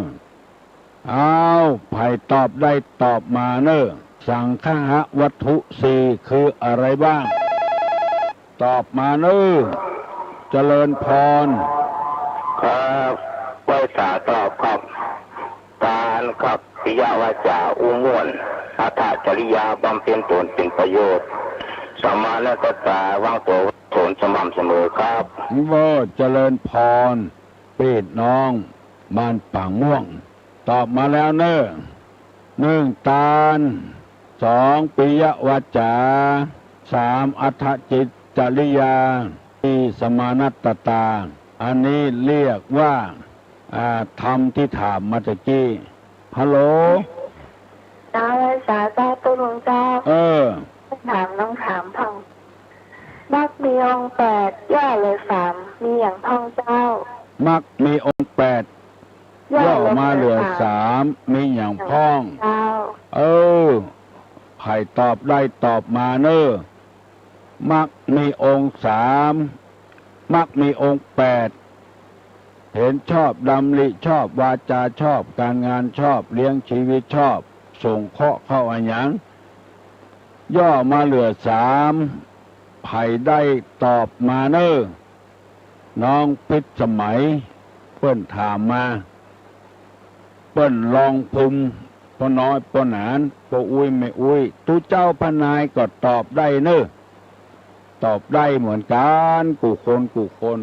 อ้าว ใผตอบได้ตอบมาเน่อ สังคหวัตถุสี่คืออะไรบ้าง ตอบมาเน่อ เจริญพร ครับ ไหว้สาตอบครับ ทานครับ ปิยวาจาอู้ม่วน อัตถจริยาบำเพ็ญตนเป๋นประโยชน์ สัมมานัตตา วางตั๋ววางตนสม่ำเสมอครับ เน่อ เจริญพร ปี้น้องบ้านปางม่วง ตอบมาแล้วเน่อ หนึ่ง ตาน สอง ปิยวาจา สาม อัตถจริยา สี่ สมานัตตา อันนี้เรียกว่า อ่า ธรรมที่ถามมาตะกี้ ฮัลโหล เจ้า ไหว้สาเจ้า ตุ๊ลุงเจ้า เออ ถามน้องถามพ่อง มรรคมีองค์แปด ย่อเหลือสาม มีหยังพ่องเจ้า มรรคมีองค์แปด ย่อมาเหลือสาม มีหยังพ่อง เจ้า เออ ใผตอบได้ตอบมาเน่อ มรรคมีองค์สาม มรรคมีองค์แปด เห็นชอบ ดำริชอบ วาจาชอบ ก๋านงานชอบ เลี้ยงชีวิตชอบ สงเคราะห์เข้าอะหยัง ย่อมาเหลือสาม ใผได้ตอบมาเน่อ น้องพิษสมัย เปิ้นถามมา เปิ้นลองภูมิ ป้อน้อยป้อหนาน ป้ออุ๊ยแม่อุ๊ย ตุ๊เจ้าพระนายก็ตอบได้เน่อ ตอบได้เหมือนกั๋น กู้คนกู้คน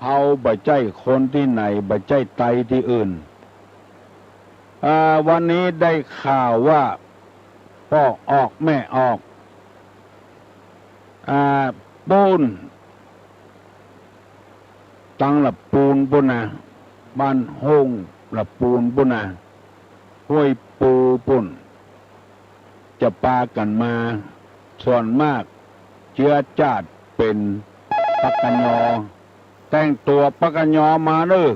เฮาบ่ใจ้คนตี้ไหน บ่ใจ้ไตตี้อื่น อ่า วันนี้ได้ข่าวว่า ป้อออกแม่ออก อ่า ปู๊น ตังละปูนปู๊นนะ บ้านห้งละปูนปู๊นนะ ห้วยปูปู๊น จะปากั๋นมา ส่วนมากเจื๊อจ้าดเป๋นปากกะยอ แต่งตั๋วปากกะยอมาเน่อ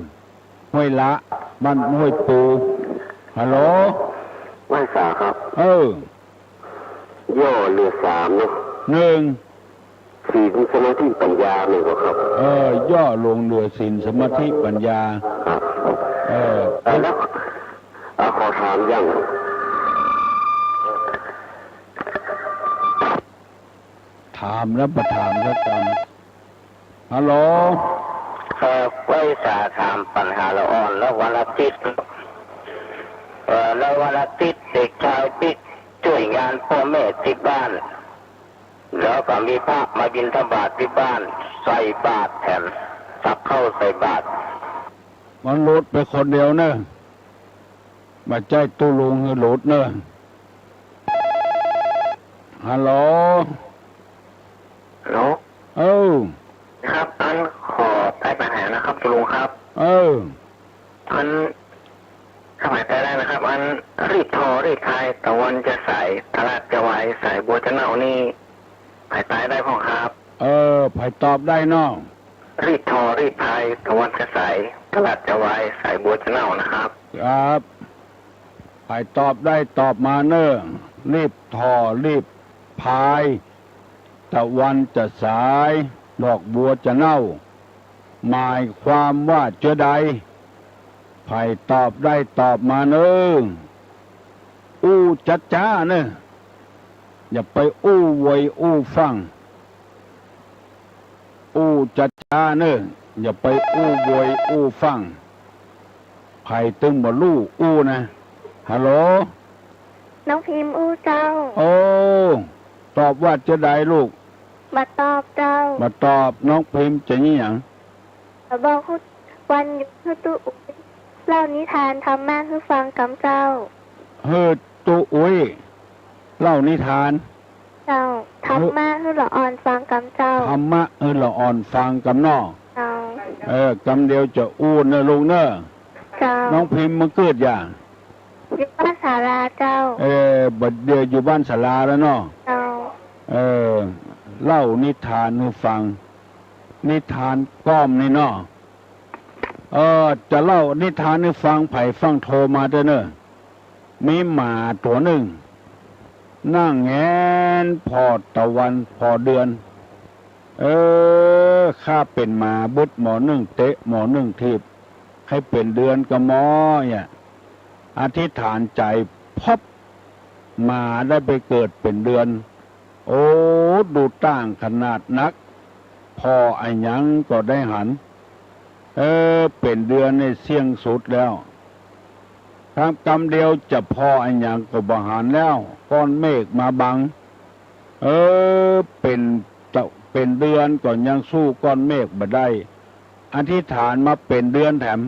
ห้วยละ บ้านห้วยปู ฮัลโหล ไหว้สาครับ เออ ย่อเหลือสามเนาะ หนึ่ง ศีล สมาธิ ปัญญา แม่นบ่ครับ เออ ย่อลงเหลือศีล สมาธิ ปัญญา ครับ เออ เออ แล้ว เอ่อ ขอถามอย่าง ถามแล้วบ่ถามสักกำ ฮัลโหล เอ่อ ไหว้สาถามปัญหาละอ่อน แล้ววันอาทิตย์ เอ่อ แล้ววันอาทิตย์เด็กชายปิ๊กช่วยงานป้อแม่ตี้บ้าน แล้วก็มีพระมาบิณฑบาตตี้บ้าน ใส่บาตรแถม ตักข้าวใส่บาตร มันหลุดไปคนเดียวเน่อ บ่ใจ้ตุ๊ลุงหื้อหลุดเน่อ ฮัลโหล ฮัลโหล เออ ครับ อันขอไถ่ปัญหานะครับ ตุ๊ลุงครับ เออ อัน ถ้าไผไถ่ได้นะครับ อัน รีดถ่อรีดพาย ตะวันจะใส ตลาดจะวาย สายบัวจะเน่านี่ ไผไถ่ได้พ่องครับ เออ ไผตอบได้เนาะ รีดถ่อรีดพาย ตะวันจะใส ตลาดจะวาย สายบัวจะเน่านะครับ ครับ ไผตอบได้ตอบมาเน่อ รีดถ่อรีดพาย ตะวันจะสาย ดอกบัวจะเน่า หมายความว่าเจ้าใด ไผตอบได้ตอบมาเน่อ อู้จ๊าๆ เน่อ อย่าไปอู้โวยอู้ฟั่ง อู้จ๊าๆ เน่อ อย่าไปอู้โวยอู้ฟั่ง ไผตึงบ่ฮู้อู้นะ ฮัลโหล น้องพิมอู้เจ้า โอ้ ตอบว่าเจ้าใดลูก บ่ตอบเจ้า บ่ตอบ น้องพิมจะอี้หยัง บ่บอกฮู้ วันหยุดหื้อตุ๊อุ๊ย เล่านิทานธรรมะหื้อฟังกำเจ้า หื้อตุ๊อุ๊ย เล่านิทาน เจ้า ธรรมะหื้อละอ่อนฟังกำเจ้า ธรรมะหื้อละอ่อนฟังกำเนาะ เจ้า เออ กำเดียวจะอู้เน่อลูกเน่อ เจ้า น้องพิมมาเกิดหยัง อยู่บ้านศาลาเจ้า เออ บัดเดี๋ยวอยู่บ้านศาลาแล้วเนาะ เจ้า เออ เล่านิทานหื้อฟัง นิทานก้อมนี่เนาะ เออ จะเล่านิทานหื้อฟัง ไผฟั่งโทรมาเต๊อะเน่อ มีหมาตั๋วนึ่ง นั่งแหงนผ่อตะวันผ่อเดือน เออ ข้าเป๋นหมาบึดหมอนึ่งเตะหมอนึ่งถีบ ใค่เป๋นเดือนก่อหมอเนี่ย อธิษฐานใจ๋ พับ หมาได้ไปเกิดเป๋นเดือน โอ้ ดูต่างขนาดนัก ผ่ออะหยังก็ได้หัน เออ เป๋นเดือนนี่เสี่ยงสุดแล้ว ถ้ากำเดียวจะผ่ออะหยังก็บ่หันแล้ว ก้อนเมฆมาบัง เออ เป๋นตะ เป๋นเดือนก็ยังสู้ก้อนเมฆบ่ได้ อธิษฐานมาเป๋นเดือนแถม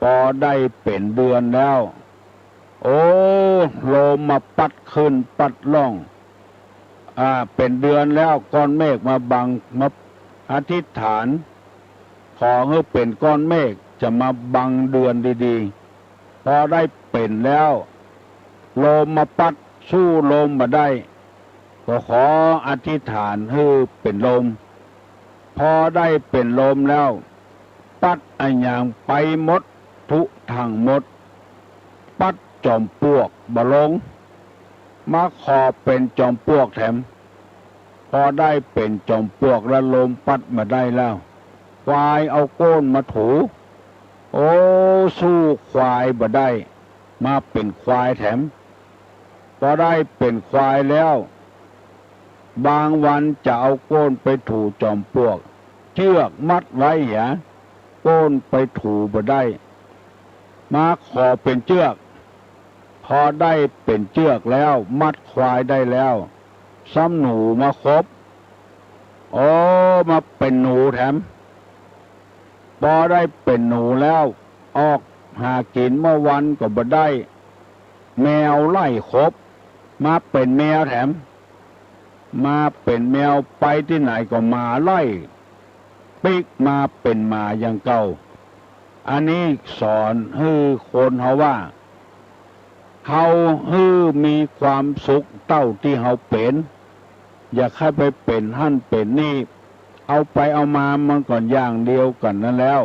ปอได้เป๋นเดือนแล้ว โอ้ ลมมาปั๊ดขึ้นปั๊ดล่อง อ่า เป๋นเดือนแล้ว ก้อนเมฆมาบัง มาอธิษฐาน ขอหื้อเป๋นก้อนเมฆจะมาบังเดือนดีๆ ปอได้เป๋นแล้ว ลมมาปั๊ด สู้ลมบ่ได้ ก็ขออธิษฐานหื้อเป๋นลม ปอได้เป๋นลมแล้ว ปั๊ดอะหยังไปหมด ทุกตังหมด ปั๊ดจอมปลวกบ่ลง มาขอเป๋นจอมปลวกแถม ปอได้เป๋นจอมปลวกแล้ว ลมปั๊ดบ่ได้แล้ว ควายเอาโก้นมาถู โอ้ สู้ควายบ่ได้ มาเป๋นควายแถม ปอได้เป๋นควายแล้ว บางวันจะเอาโก้นไปถูจอมปลวก เจื้อกมัดไว้เหีย โก้นไปถูบ่ได้ มาขอเป๋นเจื้อก ปอได้เป๋นเจื้อกแล้ว มัดควายได้แล้ว ซ้ำหนูมาคบ โอ้ มาเป๋นหนูแถม ปอได้เป๋นหนูแล้ว ออกหากิ๋นเมื่อวันก็บ่ได้ แมวไล่คบ มาเป๋นแมวแถม มาเป๋นแมว ไปตี้ไหนก็หมาไล่ ปิ๊กมาเป๋นหมาอย่างเก่า อันนี้สอนหื้อคนเฮาว่า เฮาหื้อมีความสุขเต้าตี้เฮาเป๋น อย่าใค่ไปเป๋นหั้นเป๋นนี่ เอาไปเอามามันก็อย่างเดียวกั๋นนั้นแล้ว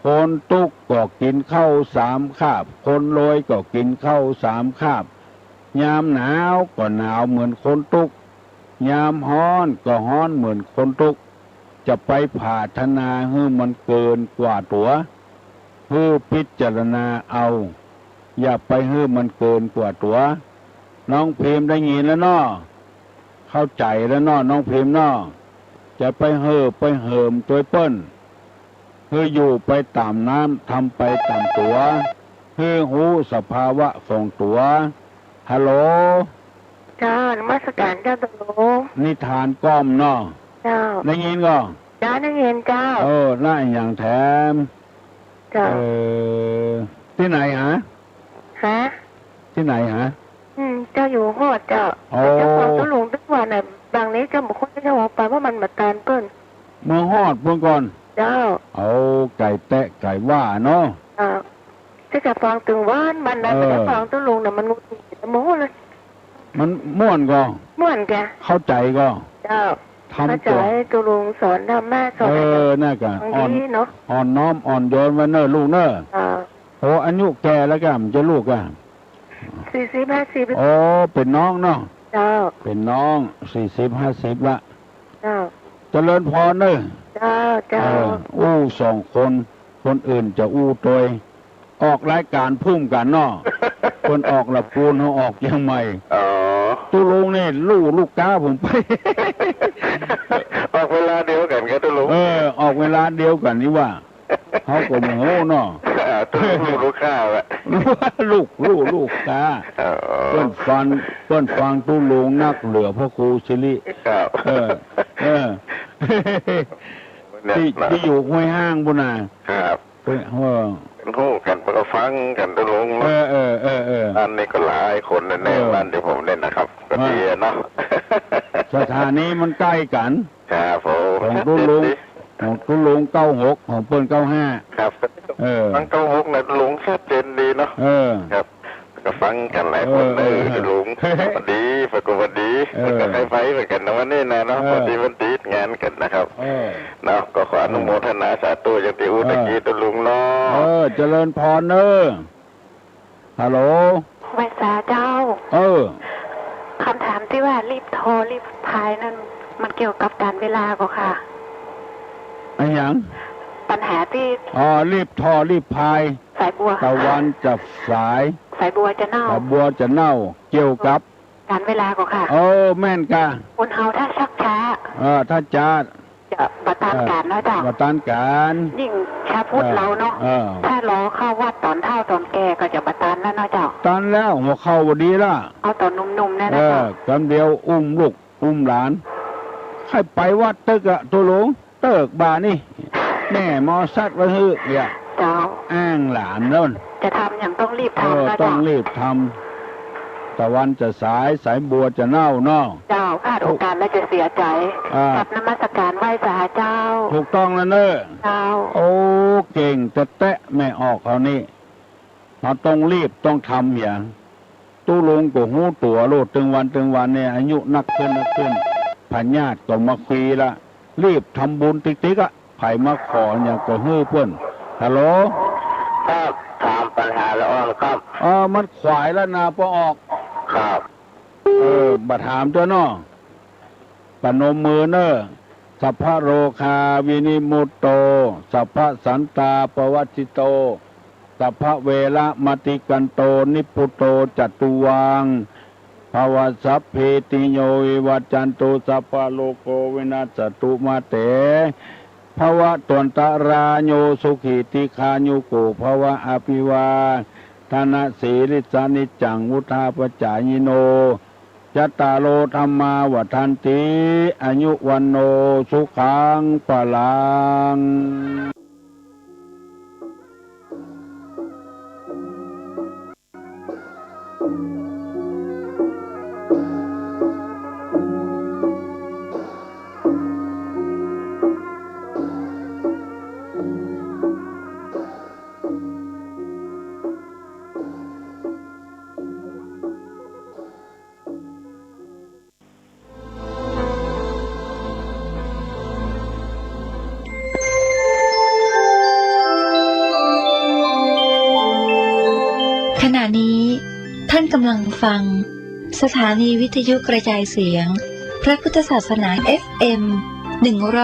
คนตุ๊กข์ก็กิ๋นข้าวสามคาบ คนรวยก็กิ๋นข้าวสามคาบ ยามหนาวก็หนาวเหมือนคนตุ๊กข์ ยามฮ้อนก็ฮ้อนเหมือนคนตุ๊กข์ จะไปผาถนาหื้อมันเกินกว่าตั๋ว หื้อพิจารณาเอา อย่าไปหื้อมันเกินกว่าตั๋ว น้องพิมพ์ได้ยินแล้วเนาะ เข้าใจ๋แล้วเนาะ น้องพิมพ์เนาะ จะไปเห่อไปเหิมตวยเปิ้น หื้ออยู่ไปต๋ามน้ำ ทำไปต๋ามตั๋ว หื้อฮู้สภาวะของตั๋ว ฮัลโหล เจ้า นมัสก๋านเจ้า ตกลง นิทานก้อมเนาะ เจ้า ได้ยินก่อ เจ้า ได้ยินเจ้า เออ ละอะหยังแถม เจ้า เออ ตี้ไหนหา ฮะ ตี้ไหนหา อืม เจ้าอยู่ฮอดเจ้า โอ้ เจ้าของตุ๊ลุงตึกว่าน่ะ บางนี้เจ้าบ่ค่อยได้เว้าไปว่ามันบ่ตานเปิ้น เมืองฮอดเปิ้นก่อน เจ้า เอา ไก่แตะไก่ว่าเนาะ เจ้า แต่จะฟังตึงวัน วันนั้น เออ แต่จะฟังตุ๊ลุงน่ะมันหงุดหงิดโมโหเลย มันม่วนก่อ ม่วนก่อ เข้าใจ๋ก่อ เจ้า ทำตั๋ว เข้าใจ๋ตุ๊ลุงสอนธรรมะ สอน เออ นั่นก่อ ฟังดีเนาะ อ่อน อ่อนน้อมอ่อนโยนไว้เน่อลูกเน่อ เจ้า โอ้ อายุแก่แล้วก่อ บ่ใจ้ลูกก่อ สี่สิบห้าสิบ โอ้ เป๋นน้องเนาะ เจ้า เป๋นน้อง สี่สิบห้าสิบละ เจ้า เจริญพรเน่อ เจ้า เจ้า เออ อู้สองคน คนอื่นจะอู้ตวย ออกรายก๋านพุ่มกั๋นเนาะ เปิ้นออกละปูน เฮาออกเจียงใหม่ อ๋อ ตุ๊ลุงนี่ลู่ลูกก๊าผมไป ออกเวลาเดียวกั๋นครับตุ๊ลุง เออ ออกเวลาเดียวกั๋นนี่หว่า เฮาก็บ่ฮู้เนาะ อ่า ตุ๊ลุงลู่ลูกก๊าอะ ลูก ลู่ลูกก๊า อ๋อ เปิ้นฟัง เปิ้นฟังตุ๊ลุงนักเหลือพระครูสิริ ครับ เออ เออ เนี่ย ตี้ นะ ตี้อยู่ห้วยห้างปู้นน่ะ ครับ เปิ้น เออ เปิ้นฮู้กั๋น เปิ้นก็ฟังกั๋นตุ๊ลุง เออ เนาะ เออ เออ เออ อันนี้ก็หลายคนแน่ๆ เออ บ้านตี้ผมเนี่ยนะครับ ก็ดีอะเนาะ สถานีมันใก้กั๋น ครับผม ของตุ๊ลุง ชัดเจนดี ของตุ๊ลุงเก้าหก ของเปิ้นเก้าห้า ครับ เออ ฟังเก้าหกนะตุ๊ลุง ชัดเจนดีเนาะ เออ ครับ ก็ฟังกั๋นหลายคน เออ เออ เออ ตุ๊ลุง พอดี ปรากฏว่าดี เออ ก็ใค่ไปเหมือนกั๋นนะวันนี้นะเนาะ เออ พอดีวันติดงานกั๋นนะครับ เออ เนาะ ก็ขออนุโมทนาสาธุอย่างตี้อู้ตะกี้ตุ๊ลุงเนาะ เออ เจริญพรเน่อ ฮัลโหล ไหว้สาเจ้า เออ กำถามตี้ว่าลีบทอลีบพายนั้น มันเกี่ยวกับก๋านเวลาก่อค่ะ อะหยัง ปัญหาตี้ อ๋อ ลีบทอลีบพาย สายบัว ตะวันจะสาย สายบัวจะเน่า สายบัวจะเน่า เกี่ยวกับ ก๋านเวลาก่อค่ะ เออ แม่นก่ะ คนเฮาถ้าชักจ๊า เออ ถ้าจ๊า จะบ่ตานก๋านเนาะเจ้า เออ บ่ตานก๋าน ยิ่งชาวพุทธ เออ เฮาเนาะ เออ ถ้ารอเข้าวัดต๋อนเฒ่าต๋อนแก่ก็จะบ่ตานแล้วเนาะเจ้า ตานแล้ว หัวเข่าบ่ดีละ เอาต๋อนหนุ่มๆ นั่น เอ นะ อ เจ้า กำเดียวอุ้มลูก อุ้มหลาน ใค่ไปวัดตึกอะ ตุ๊ลุง เติ๊กบ่านี่ แม่หมอซัดไว้หื้อเหีย เจ้า อ้างหลานแล้ว จะทำหยังต้องรีบทำ เออ นะเจ้า ต้องรีบทำ ตะวันจะสาย สายบัวจะเน่าเนาะ เจ้า พลาดโอกาสแล้วจะเสียใจ อ่า กราบนมัสการไหว้สาเจ้า ถูกต้องแล้วเนอะ เจ้า โอ้ เก่งแต๊ๆ แม่ออกคราวนี้ เฮาต้องรีบต้องทำเหีย ตุ๊ลุงก็ฮู้ตั๋วโลด ตึงวันตึงวันเนี่ย อายุนักขึ้นนักขึ้น พญาติก็มาคุยละ รีบทำบุญติ๊กๆ อะ ใผมาขอหยังก็หื้อเปิ้น ฮัลโหล ครับ ถามปัญหาละอ่อนครับ เออ มันขวายแล้วนาป้อออก ครับ เออ บ่าถามตั๊วเนาะ ประนมมือเน่อ สัพพะโรคาวินิมุตโต สัพพะสันตาปวัชชิโต สัพพะเวระมะติกันโต นิพพุโตจตุวัง ภวะ สัพพีติโยวิวัชชันตุ สัพพะโรโควินัสสะตุมาเต ภวะตวันตะราโย สุขีทีฆายุโกภวะ อภิวาทะนะสีลิสสะ นิจจังวุฑฒาปะจายิโน จัตตาโรธัมมาวัฑฒันติ อายุวัณโณ สุขัง พลัง ขณะนี้ท่านกำลังฟังสถานีวิทยุกระจายเสียงพระพุทธศาสนา เอฟเอ็ม หนึ่งร้อย